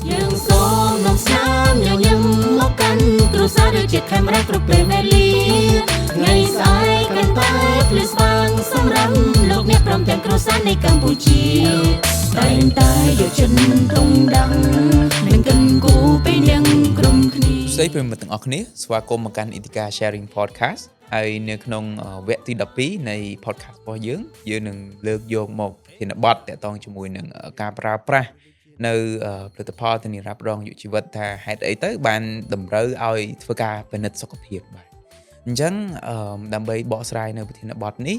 យើងសូមនាំស្នាមញញឹមមកកាន់គ្រួសារឬជាខេមរៈគ្រប់ពេលវេលាថ្ងៃស្អែកកាន់តែភ្លឺស្វាងសម្រាប់លោកអ្នកព្រមទាំងគ្រួសារនៃកម្ពុជាតែងតែយកចិត្តទុំដាក់និងកិនគូពេលនឹងក្រុមគ្នា សួស្តីប្រិយមិត្តទាំងអស់គ្នាស្វាគមន៍មកកាន់ Ithika Sharing Podcast ហើយនៅក្នុងវគ្គទី12នៃ podcast របស់យើងយើងនឹងលើកយកមកប្រធានបទតាក់ទងជាមួយនឹងការប្រើប្រាស់នៅផលិតផលធានារ៉ាប់រងអាយុជីវិតថាហេតុអីទៅបានតម្រូវឲ្យធ្វើការពិនិត្យសុខភាពបាទអញ្ចឹងដើម្បីបកស្រាយនៅប្រធានបទនេះ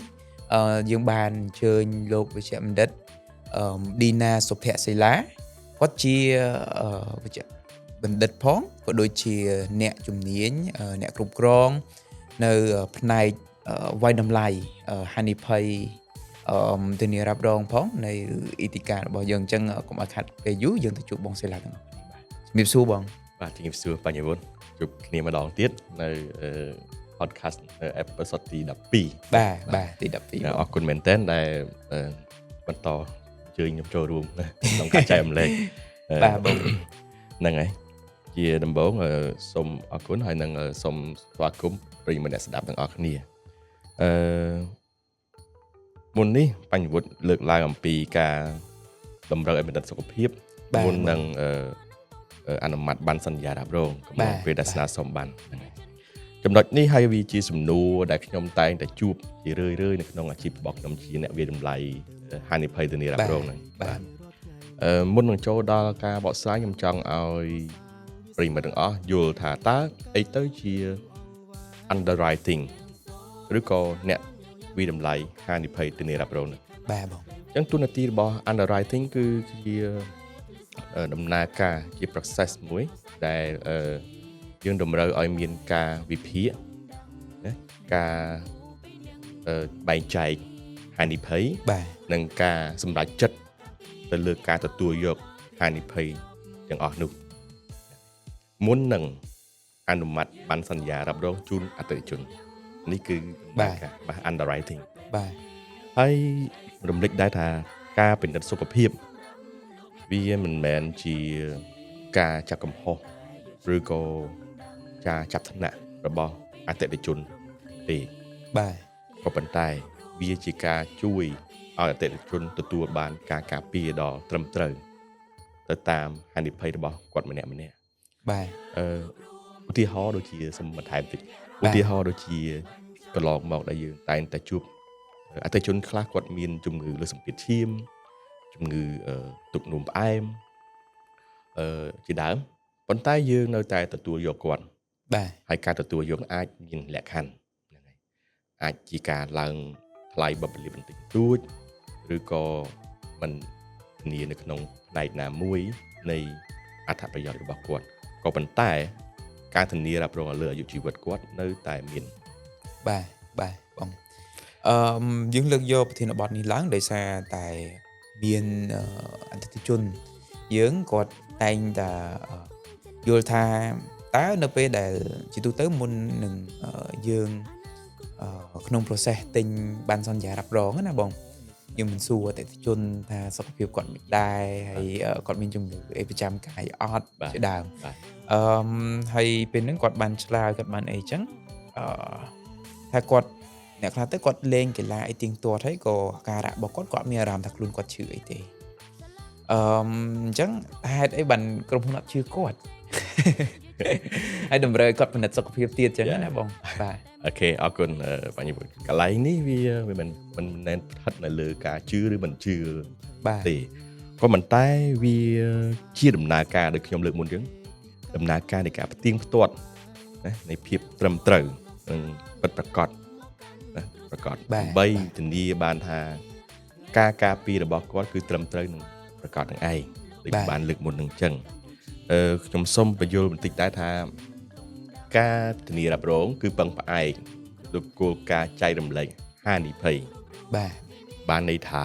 យើងបានអញ្ជើញលោកវិជ្ជបណ្ឌិតឌីណាសុភសិលាគាត់ជាវិជ្ជបណ្ឌិតផងក៏ដូចជាអ្នកជំនាញអ្នកគ្រប់គ្រងនៅផ្នែកវាយតម្លៃហានិភ័យធានារ៉ាប់រងផងនៃអ៊ីធីការបស់យើងអញ្ចឹងកុំឲ្យខាត់ពេលយូរយើងទៅជួបបងសេឡាទាំងអស់គ្នាបាទជំរាបសួរបង បាទជំរាបសួរបញ្ញវុនជួបគ្នាម្ដងទៀតនៅ podcast episode ទី12 បាទបាទទី12 អរគុណមែនទែនដែលបន្តជើញខ្ញុំចូលរួមក្នុងការចែករំលែក បាទបង ហ្នឹងហើយជាដំបូងសូមអរគុណហើយនឹងសូមស្វាគមន៍ប្រិយមិត្តអ្នកស្ដាប់ទាំងអស់គ្នាអឺមុននេះបញ្ញវុធលើកឡើងអំពីការតម្រូវឲ្យបណ្ឌិតសុខភាពមុននឹងអនុម័តបានសន្យារ៉ាប់រងកំឡុងពេលដែលស្នើសុំបានហ្នឹងហើយចំណុចនេះហើយវាជាសំណួរដែលខ្ញុំតែងតែជួបជារឿយៗនៅក្នុងអាជីពរបស់ខ្ញុំជាអ្នកវាយតម្លៃហានិភ័យធានារ៉ាប់រងហ្នឹង បាទ មុននឹងចូលដល់ការបកស្រាយខ្ញុំចង់ឲ្យប្រិយមិត្តទាំងអស់យល់ថាតើអីទៅជា underwriting ឬក៏អ្នកវាយតម្លៃហានិភ័យធានារ៉ាប់រងហ្នឹង បាទបង អញ្ចឹងតួនាទីរបស់ underwriting គឺជាដំណើរការជា process មួយដែលយើងតម្រូវឲ្យមានការវិភាគណាការបែងចែកហានិភ័យ បាទ និងការសម្រេចចិត្តទៅលើការទទួលយកហានិភ័យទាំងអស់នោះមុននឹងអនុម័តបានសន្យារ៉ាប់រងជូនអតិថិជននេះគឺដំណើរការបាទ underwriting បាទ ហើយរំលេចដែរថាការពិនិត្យសុខភាពវាមិនមែនជាការចាប់កំហុសឬក៏ការចាប់ថ្នាក់របស់អតិថិជនទេ បាទ ក៏ប៉ុន្តែវាជាការជួយឲ្យអតិថិជនទទួលបានការការពារដ៏ត្រឹមត្រូវទៅតាមហានិភ័យរបស់គាត់ម្នាក់ម្នាក់ បាទ ឧទាហរណ៍ដូចជាសូមបន្ថែមតិចឧទាហរណ៍ដូចជាកន្លងមកដែលយើងតែងតែជួបអតិថិជនខ្លះគាត់មានជំងឺលើសសម្ពាធឈាមជំងឺទឹកនោមផ្អែមជាដើមប៉ុន្តែយើងនៅតែទទួលយកគាត់ បាទ ហើយការទទួលយកអាចមានលក្ខខណ្ឌហ្នឹងហើយអាចជាការឡើងថ្លៃបបលិបន្តិចបន្តួចឬក៏មិនធានានៅក្នុងផ្នែកណាមួយនៃអត្ថប្រយោជន៍របស់គាត់ក៏ប៉ុន្តែការធានារ៉ាប់រងឲ្យលើអាយុជីវិតគាត់នៅតែមាន បាទបាទបងអឺយើងលើកយកប្រធានបទនេះឡើងដោយសារតែមានអតិថិជនយើងគាត់តែងតែយល់ថាតើនៅពេលដែលជាទូទៅមុននឹងយើងក្នុង process ទិញបានសន្យារ៉ាប់រងណាបងយើងមិនសួរអតិថិជនថាសុខភាពគាត់មិនដែរហើយគាត់មានជំងឺអីប្រចាំកាយអត់ជាដើមអឺហើយពេលហ្នឹងគាត់បានឆ្លើយគាត់បានអីចឹងអឺថាគាត់អ្នកខ្លះទៅគាត់លេងកីឡាអីទៀងទាត់ហើយក៏អាការៈរបស់គាត់គាត់មានអារម្មណ៍ថាខ្លួនគាត់ឈឺអីទេអឺអញ្ចឹងហេតុអីបានក្រុមហ៊ុនអត់ជឿគាត់ ហើយតម្រូវគាត់ពិនិត្យសុខភាពទៀតចឹងណាបងបាទ OK អរគុណបញ្ញវុនកន្លែងនេះវាវាមិនមិនមែនស្ថិតនៅលើការជឿឬមិនជឿ បាទ ទេក៏ប៉ុន្តែវាជាដំណើរការដូចខ្ញុំលើកមុនចឹងដំណើរការនៃការផ្ទៀងផ្ទាត់ណានៃភាពត្រឹមត្រូវនិងពិតប្រាកដណាប្រាកដដើម្បីធានាបានថាការការពាររបស់គាត់គឺត្រឹមត្រូវនិងប្រាកដនឹងឯងដូចបានលើកមុននឹងចឹងខ្ញុំសូមបញ្យល់បន្តិចដែរថាការធានារ៉ាប់រងគឺពឹងផ្អែកលើគោលការណ៍ចែករំលែកហានិភ័យ បាទ បានន័យថា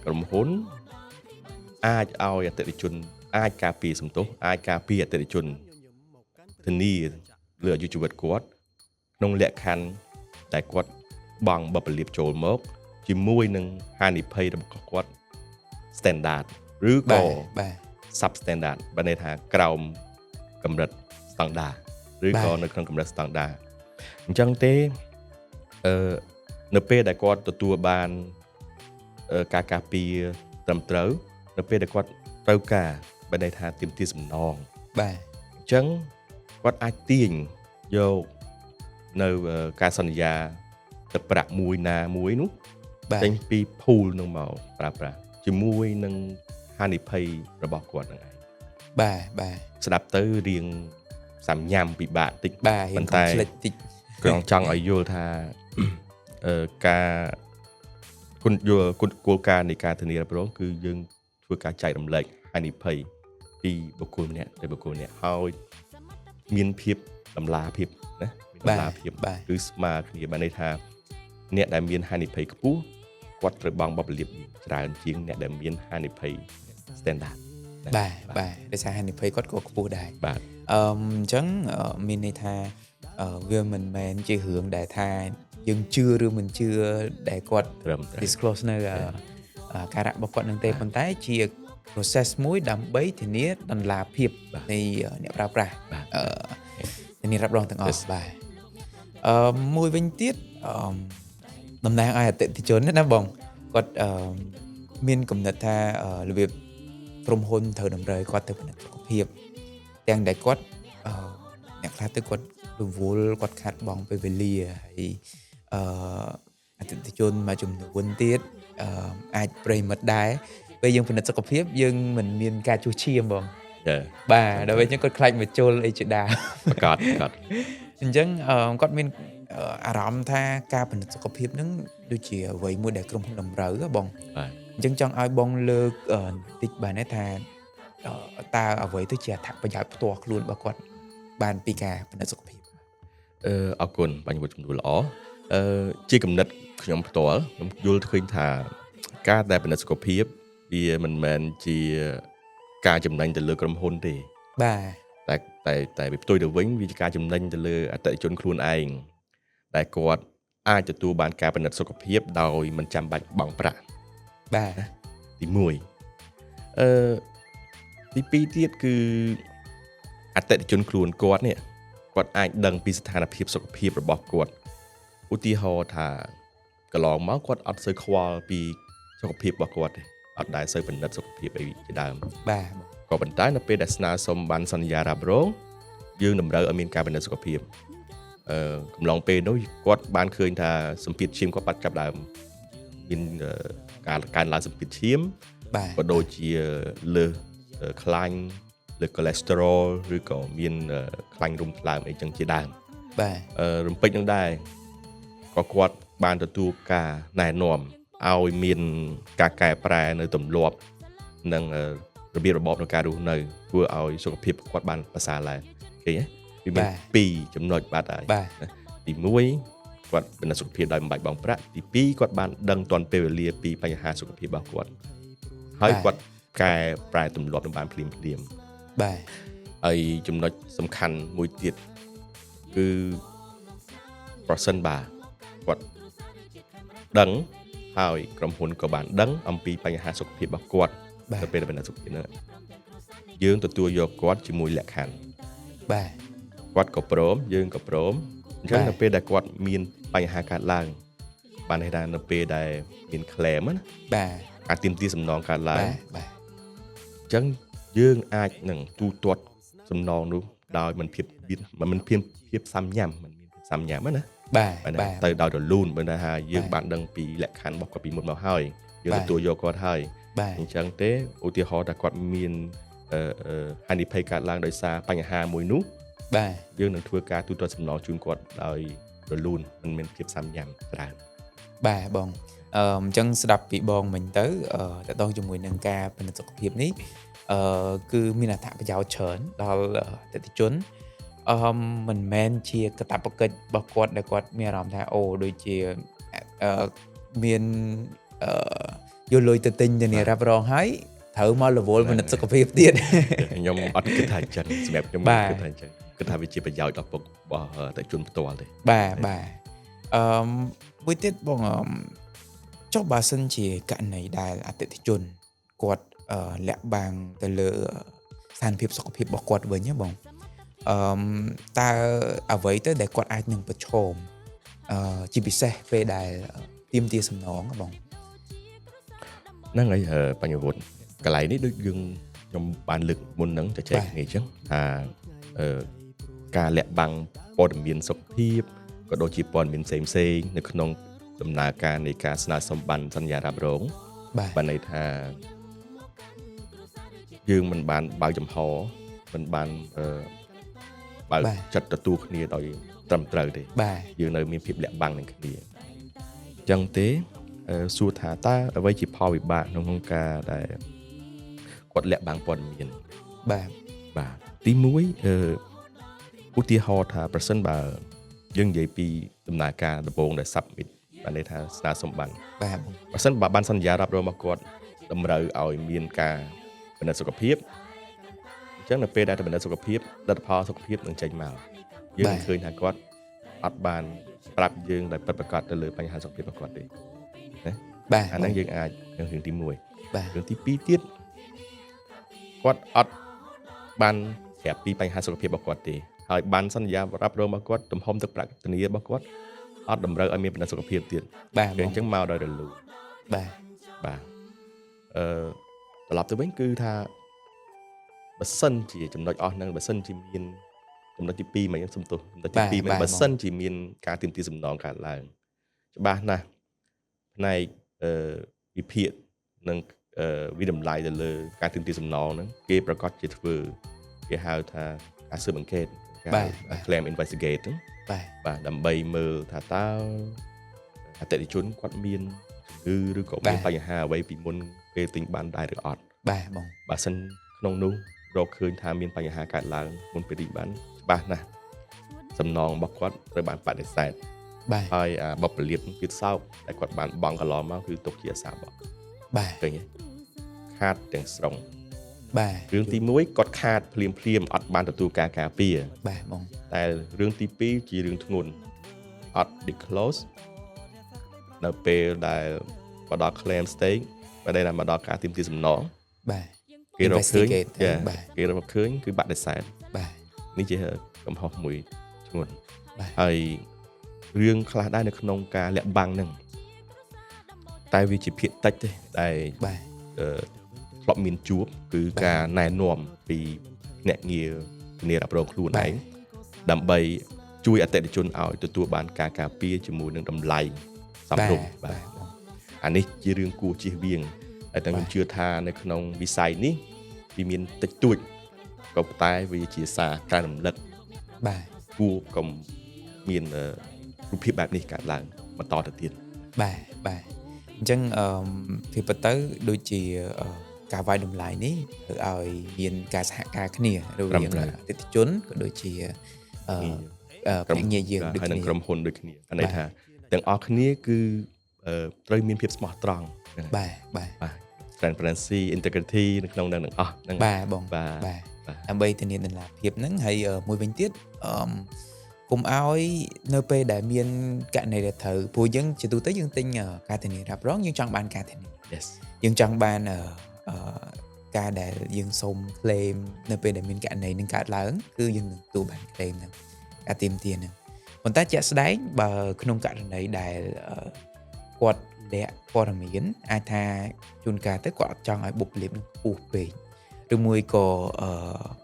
ក្រុមហ៊ុនអាចឲ្យអតិថិជនអាចការពារសំទោសអាចការពារអតិថិជនធានាលើអាយុជីវិតគាត់ក្នុងលក្ខខណ្ឌតែគាត់បង់បបលៀបចូលមកជាមួយនឹងហានិភ័យរបស់គាត់ standard ឬ បា ក៏ ទបាទ sub standard បានន័យថាក្រោមកម្រិតស្តង់ដារឬក៏នៅក្នុងកម្រិតស្តង់ដារអញ្ចឹងទេអឺនៅពេលដែលគាត់ទទួលបានការការពារត្រឹមត្រូវនៅពេលដែលគាត់ត្រូវការបានន័យថាទាមទារសំណង បាទ អញ្ចឹងគាត់អាចទាញយកនៅការសន្យាទឹកប្រាក់មួយណាមួយនោះ បាទ ចេញពី pool នឹងមកប្រើប្រាស់ជាមួយនឹងហានិភ័យរបស់គាត់នឹងឯង បាទបាទ ស្ដាប់ទៅរៀងសាំញ៉ាំពិបាកតិច បាទរៀង ប៉ុន្តែ ឆ្លិចតិច គ្រាន់ចង់ឲ្យយល់ថា ការគុណយល់គុណគោលការណ៍នៃការធានារ៉ាប់រងគឺយើងធ្វើការចែករំលែកហានិភ័យពីបុគ្គលម្នាក់ទៅបុគ្គលម្នាក់ហើយមានភាពតម្លាភាពណាមានតម្លាភាព បាទ គឺស្មើគ្នាបានន័យថាអ្នកដែលមានហានិភ័យខ្ពស់គាត់ត្រូវបង់បបលាបច្រើនជាងអ្នកដែលមានហានិភ័យ standard ណា បាទបាទដោយសារហានិភ័យគាត់ក៏ខ្ពស់ដែរ បាទ អញ្ចឹងមានន័យថាវាមិនមែនជារឿងដែលថាយើងជឿឬមិនជឿដែលគាត់ ត្រឹមត្រូវ disclose នៅការៈរបស់គាត់នឹងទេប៉ុន្តែជា process មួយដើម្បីធានាតម្លាភាពនៃអ្នកប្រើប្រាស់ បាទ ធានារ៉ាប់រងទាំងអស់បាទមួយវិញទៀតអឺតំណាងឲ្យអតិថិជនណាបងគាត់មានគំនិតថារបៀបក្រុមហ៊ុនត្រូវតម្រូវឲ្យគាត់ទៅពិនិត្យសុខភាពទាំងដែលគាត់អឺអ្នកខ្លះទៅគាត់រវល់គាត់ខាត់បងពេលវេលាហើយអឺអតិថិជនមួយចំនួនទៀតអឺអាចប្រិយមិត្តដែរពេលយើងពិនិត្យសុខភាពយើងមិនមានការជួសឈាមបង ចា បាទដល់ពេលអញ្ចឹងគាត់ខ្លាចមកជុលអីជាដើម ប្រកាសប្រកាស អញ្ចឹងគាត់មានអារម្មណ៍ថាការពិនិត្យសុខភាពហ្នឹងដូចជាអ្វីមួយដែលក្រុមហ៊ុនតម្រូវហ៎បង បាទ អញ្ចឹងចង់ឲ្យបងលើកបន្តិចបានទេថាតើអ្វីទៅជាអត្ថប្រយោជន៍ផ្ទាល់ខ្លួនរបស់គាត់បានពីការពិនិត្យសុខភាព អរគុណបញ្ញវន្តជំនួសល្អជាគំនិតខ្ញុំផ្ទាល់ខ្ញុំយល់ឃើញថាការដែលពិនិត្យសុខភាពវាមិនមែនជាការចំណេញទៅលើក្រុមហ៊ុនទេ បាទ តែតែតែវាផ្ទុយទៅវិញវាជាការចំណេញទៅលើអតិថិជនខ្លួនឯងដែលគាត់អាចទទួលបានការពិនិត្យសុខភាពដោយមិនចាំបាច់បង់ប្រាក់ បាទ ទី1អឺទី2ទៀតគឺអតិថិជនខ្លួនគាត់នេះគាត់អាចដឹងពីស្ថានភាពសុខភាពរបស់គាត់ឧទាហរណ៍ថាកន្លងមកគាត់អត់សូវខ្វល់ពីសុខភាពរបស់គាត់ទេអត់ដែលសូវពិនិត្យសុខភាពអីជាដើម បាទ ក៏ប៉ុន្តែនៅពេលដែលស្នើសុំបានសន្យារ៉ាប់រងយើងតម្រូវឲ្យមានការពិនិត្យសុខភាពកំឡុងពេលនោះគាត់បានឃើញថាសម្ពាធឈាមគាត់បាត់ចាប់ដើមមានការកើនឡើងសម្ពាធឈាម បាទ ក៏ដូចជាលើសខ្លាញ់លើស cholesterol ឬក៏មានខ្លាញ់រុំថ្លើមអីចឹងជាដើម បាទ រំពេចនឹងដែរក៏គាត់បានទទួលការណែនាំឲ្យមានការកែប្រែនៅទម្លាប់និងរបៀបរបបក្នុងការរស់នៅធ្វើឲ្យសុខភាពគាត់បានប្រសើរឡើងឃើញទេវាមានពីរចំណុចបាត់ហើយ បាទ ទី1គាត់ពិនិត្យសុខភាពដោយមិនបាច់បង់ប្រាក់ទី2គាត់បានដឹងទាន់ពេលវេលាពីបញ្ហាសុខភាពរបស់គាត់ហើយគាត់កែប្រែទម្លាប់នឹងបានភ្លាមភ្លាម បាទ ហើយចំណុចសំខាន់មួយទៀតគឺប្រសិនបើគាត់ដឹងហើយក្រុមហ៊ុនក៏បានដឹងអំពីបញ្ហាសុខភាពរបស់គាត់ បាទ ទៅពេលដែលបញ្ហាសុខភាពហ្នឹងយើងទទួលយកគាត់ជាមួយលក្ខខណ្ឌ បាទ គាត់ក៏ព្រមយើងក៏ព្រមអញ្ចឹង បាទ នៅពេលដែលគាត់មានបញ្ហាកើតឡើងបានន័យថានៅពេលដែលមាន claim ណា បាទ ការទាមទារសំណងកើតឡើង បាទបាទ អញ្ចឹងយើងអាចនឹងទូទាត់សំណងនោះដោយមិនភាពមិនមានភាពសាំញ៉ាំមិនមានភាពសាំញ៉ាំណា បាទ បាទ បាទ ទៅដោយរលូនបើថាយើង បាទ បានដឹងពីលក្ខខណ្ឌរបស់គាត់ពីមុនមកហើយយើង បាទ ទទួលយកគាត់ហើយ បាទ អញ្ចឹងទេឧទាហរណ៍ថាគាត់មានហានិភ័យកើតឡើងដោយសារបញ្ហាមួយនោះ បាទ យើងនឹងធ្វើការទូទាត់សំណងជូនគាត់ដោយរលូនមិនមានភាពសាំញ៉ាំច្រើន បាទបងអញ្ចឹងស្ដាប់ពីបងមិញទៅតកតងជាមួយនឹងការពិនិត្យសុខភាពនេះគឺមានអត្ថប្រយោជន៍ច្រើនដល់អតិថិជនមិនមែនជាកាតព្វកិច្ចរបស់គាត់ដែលគាត់មានអារម្មណ៍ថាអូដូចជាមានយកលុយទៅទិញធានារ៉ាប់រងហើយត្រូវមករវល់ពិនិត្យសុខភាពទៀត ខ្ញុំអត់គិតថាអញ្ចឹងសម្រាប់ខ្ញុំ បាទ គិតថាអញ្ចឹងគិតថាវាជាប្រយោជន៍ដល់ពុករបស់អតិថិជនផ្ទាល់ទេ បាទបាទអឺមួយទៀតបងអឺចុះបើសិនជាករណីដែលអតិថិជនគាត់ លាក់បាំងទៅលើស្ថានភាពសុខភាពរបស់គាត់វិញណាបងតើអ្វីទៅដែលគាត់អាចនឹងប្រឈមជាពិសេសពេលដែលទាមទារសំណងហ៎បង ហ្នឹងហើយបញ្ញវុធកន្លែងនេះដូចយើងខ្ញុំបានលើកមុនហ្នឹងជជែកគ្នាអញ្ចឹងថាការលាក់បាំងព័ត៌មានសុខភាពក៏ដូចជាព័ត៌មានផ្សេងផ្សេងៗនៅក្នុងដំណើរការនៃការស្នើសុំបានសន្យារ៉ាប់រង បាទ បានន័យថាយើងមិនបានបើកចំហមិនបានបើកចិត្តទទួលគ្នាដោយត្រឹមត្រូវទេ បាទ យើងនៅមានភាពលាក់បាំងនឹងគ្នាអញ្ចឹងទេសួរថាតើអ្វីជាផលវិបាកក្នុងការដែលគាត់លាក់បាំងព័ត៌មាន បាទ បាទទី1ឧទាហរណ៍ថាប្រសិនបើយើងនិយាយពីដំណើរការដំបូងដែល submit បានន័យថាស្នើសុំបាន បាទបង ប្រសិនបើបានសន្យារ៉ាប់រងរបស់គាត់តម្រូវឲ្យមានការពិនិត្យសុខភាពអញ្ចឹងនៅពេលដែលពិនិត្យសុខភាពលទ្ធផលសុខភាពនឹងចេញមកយើងនឹងឃើញថាគាត់អត់បានប្រាប់យើងដោយពិតប្រាកដទៅលើបញ្ហាសុខភាពរបស់គាត់ទេ បាទ អាហ្នឹងយើងអាចនឹងរឿងទី1 បាទ រឿងទី2ទៀតគាត់អត់បានប្រាប់ពីបញ្ហាសុខភាពរបស់គាត់ទេហើយបានសន្យារ៉ាប់រងរបស់គាត់ទំហំទឹកប្រាក់ធានារបស់គាត់អត់តម្រូវឲ្យមានបណ្ដឹងសុខភាពទៀត បាទបង អញ្ចឹងមកដោយរលូន បាទ បាទអឺត្រឡប់ទៅវិញគឺថាបើសិនជាចំណុចអស់ហ្នឹងបើសិនជាមានចំណុចទី2មកខ្ញុំសុំទោសចំណុចទី2មកបើសិនជាមានការទាមទារសំណងកើតឡើងច្បាស់ណាស់ផ្នែកអឺវិភាគនិងវិតម្លៃទៅលើការទាមទារសំណងហ្នឹងគេប្រកាសជាធ្វើគេហៅថាការស៊ើបអង្កេតការ claim investigate ហ្នឹង បាទ បាទដើម្បីមើលថាតើអតិថិជនគាត់មានជំងឺឬក៏មានបញ្ហាអ្វីពីមុនពេលទិញបានដែរឬអត់ បាទបង បើសិនក្នុងនោះរកឃើញថាមានបញ្ហាកើតឡើងមុនពេលទិញបានច្បាស់ណាស់សំណងរបស់គាត់ត្រូវបានបដិសេធ បាទ ហើយអាបុព្វលាភទៀតសោកតែគាត់បានបង់កន្លងមកគឺទុកជាអាសាបក បាទ ឃើញទេខាតទាំងស្រុង បាទ រឿងទី1គាត់ខាតភ្លាមភ្លាមអត់បានទទួលការការពារ បាទបង តែរឿងទី2ជារឿងធ្ងន់អត់ disclose នៅពេលដែលមកដល់ claim stage បើដែលមកដល់ការទាមទារសំណង បាទ គេរកឃើញ Investigate ចា បាទ គេរកឃើញគឺបដិសេធ បាទ នេះជាកំហុសមួយធ្ងន់ បាទ ហើយរឿងខ្លះដែរនៅក្នុងការលាក់បាំងហ្នឹងតែវាជាភាគតិចទេតែ បាទ ធ្លាប់មានជួបគឺការណែនាំពីអ្នកងារធានារ៉ាប់រងខ្លួនឯងដើម្បីជួយអតិថិជនឲ្យទទួលបានការការពារជាមួយនឹងតម្លៃសមរម្យបាទ បង អានេះជារឿងគួរជៀសវាងតែតែខ្ញុំជឿថានៅក្នុងវិស័យនេះវាមានតិចតួចក៏ប៉ុន្តែវាជាសារការរំលឹក បាទ គួរកុំមានរូបភាពបែបនេះកើតឡើងបន្តទៅទៀត បាទបាទអញ្ចឹងអឺពីពិតទៅដូចជាការវាយតម្លៃនេះធ្វើឲ្យមានការសហការគ្នារវាងអតិថិជនក៏ដូចជាអឺភ្នាក់ងារយើងដូច ហើយ គ្នា នឹងក្រុមហ៊ុនដូចគ្នាអាន័យថាទាំងអស់គ្នាគឺត្រូវមានភាពស្មោះត្រង់ បាទបាទ បាទ transparency integrity នៅក្នុងនឹងទាំងអស់ហ្នឹង បាទបង បាទ បាទដើម្បីធានាតម្លាភាពហ្នឹងហើយមួយវិញទៀតអឺកុំឲ្យនៅពេលដែលមានករណីដែលត្រូវព្រោះយើងជាទូទៅយើងទិញការធានារ៉ាប់រងយើងចង់បានការធានា Yes យើងចង់បានអឺការដែលយើងសុំ claim នៅពេលដែលមានករណីនឹងកើតឡើងគឺយើងនឹងទទួលបាន claim ហ្នឹងការទាមទារហ្នឹងប៉ុន្តែជាក់ស្ដែងបើក្នុងករណីដែលគាត់លាក់ព័ត៌មានអាចថាជួនកាលទៅគាត់អត់ចង់ឲ្យបុព្វលាភនឹងខ្ពស់ពេកឬមួយក៏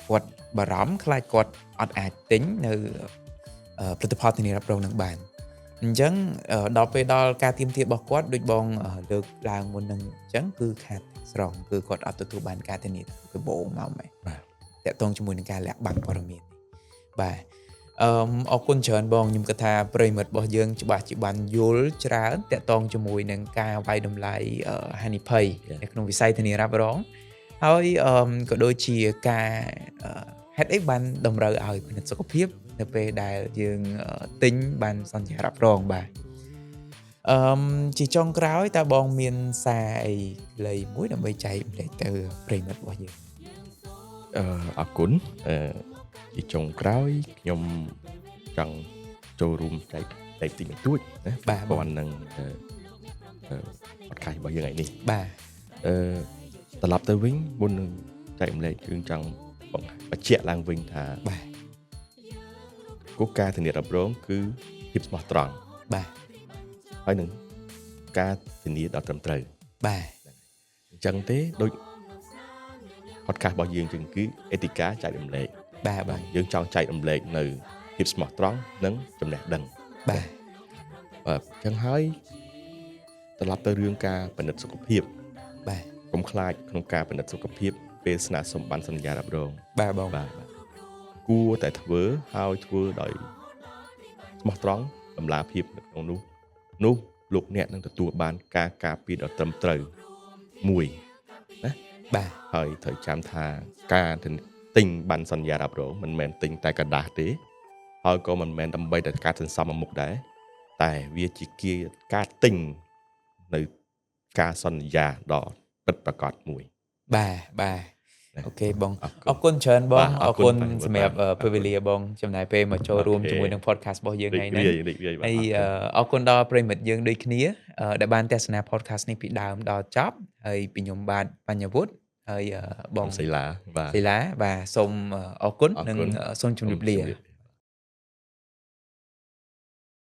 គាត់បារម្ភខ្លាចគាត់អត់អាចទិញនៅផលិតផលធានារ៉ាប់រងនឹងបានអញ្ចឹងដល់ពេលដល់ការទាមទាររបស់គាត់ដូចបងលើកឡើងមុននឹងអញ្ចឹងគឺខាតស្រង់គឺគាត់អត់ទទួលបានការធានាពីដំបូងមកហ្មង បាទ តាក់ទងជាមួយនឹងការលាក់បាំងព័ត៌មានបាទអឺអរគុណច្រើនបងខ្ញុំគិតថាប្រិយមិត្តរបស់យើងច្បាស់ជាបានយល់ច្រើនតាក់ទងជាមួយនឹងការវាយតម្លៃហានិភ័យនៅក្នុងវិស័យធានារ៉ាប់រងហើយក៏ដូចជាការហេតុអីបានតម្រូវឲ្យពិនិត្យសុខភាពនៅពេលដែលយើងទិញបានសន្យារ៉ាប់រងបាទអឺជាចុងក្រោយតើបងមានសារអីខ្លីមួយដើម្បីចែករំលែកទៅប្រិយមិត្តរបស់យើង អរគុណជាចុងក្រោយខ្ញុំចង់ចូលរួមចែកតិចបន្តួចណា បាទ ព័ន្ធនឹងpodcast របស់យើងថ្ងៃនេះ បាទ ត្រឡប់ទៅវិញមុននឹងចែករំលែកគឺចង់បង្បញ្ជាក់ឡើងវិញថា បាទ គោលការណ៍ធានារ៉ាប់រងគឺភាពស្មោះត្រង់ បាទ ហើយនឹងការធានាដ៏ត្រឹមត្រូវ បាទ អញ្ចឹងទេដូច podcast របស់យើងចឹងគឺអេតិកាចែករំលែក បាទបង យើងចង់ចែករំលែកនៅភាពស្មោះត្រង់និងចំណេះដឹង បាទ បាទអញ្ចឹងហើយត្រឡប់ទៅរឿងការពិនិត្យសុខភាព បាទ កុំខ្លាចក្នុងការពិនិត្យសុខភាពពេលស្នើសុំបានសន្យារ៉ាប់រង បាទបង បាទបាទគួរតែធ្វើហើយធ្វើដោយស្មោះត្រង់តម្លាភាពនៅក្នុងនោះនោះលោកអ្នកនឹងទទួលបានការការពារដ៏ត្រឹមត្រូវមួយ បាទ ហើយត្រូវចាំថាការទិញបានសន្យារ៉ាប់រងមិនមែនទិញតែក្រដាសទេហើយក៏មិនមែនដើម្បីតែការសន្សំមួយមុខដែរតែវាជាគាការទិញនៅការសន្យាដ៏ពិតប្រាកដមួយ បាទបាទ ណា OK បង អរ អរគុណច្រើនបង បាទ អរគុណ អរគុណ សម្រាប់ បាទ ពេលវេលាបងចំណាយពេលមកចូលរួម OK ជាមួយនឹង podcast របស់យើង រី ថ្ងៃនេះ ករាយរីករាយបាទ ហើយ អរគុណ អរគុណដល់ប្រិយមិត្តយើងដូចគ្នាដែលបានទស្សនា podcast នេះពីដើមដល់ចប់ហើយពីខ្ញុំបាទបញ្ញវុទ្ធហើយបង សីឡាបាទ សីឡាបាទសូមអរគុណ អរគុណ និងសូមជម្រាបលា សូមជម្រាបលា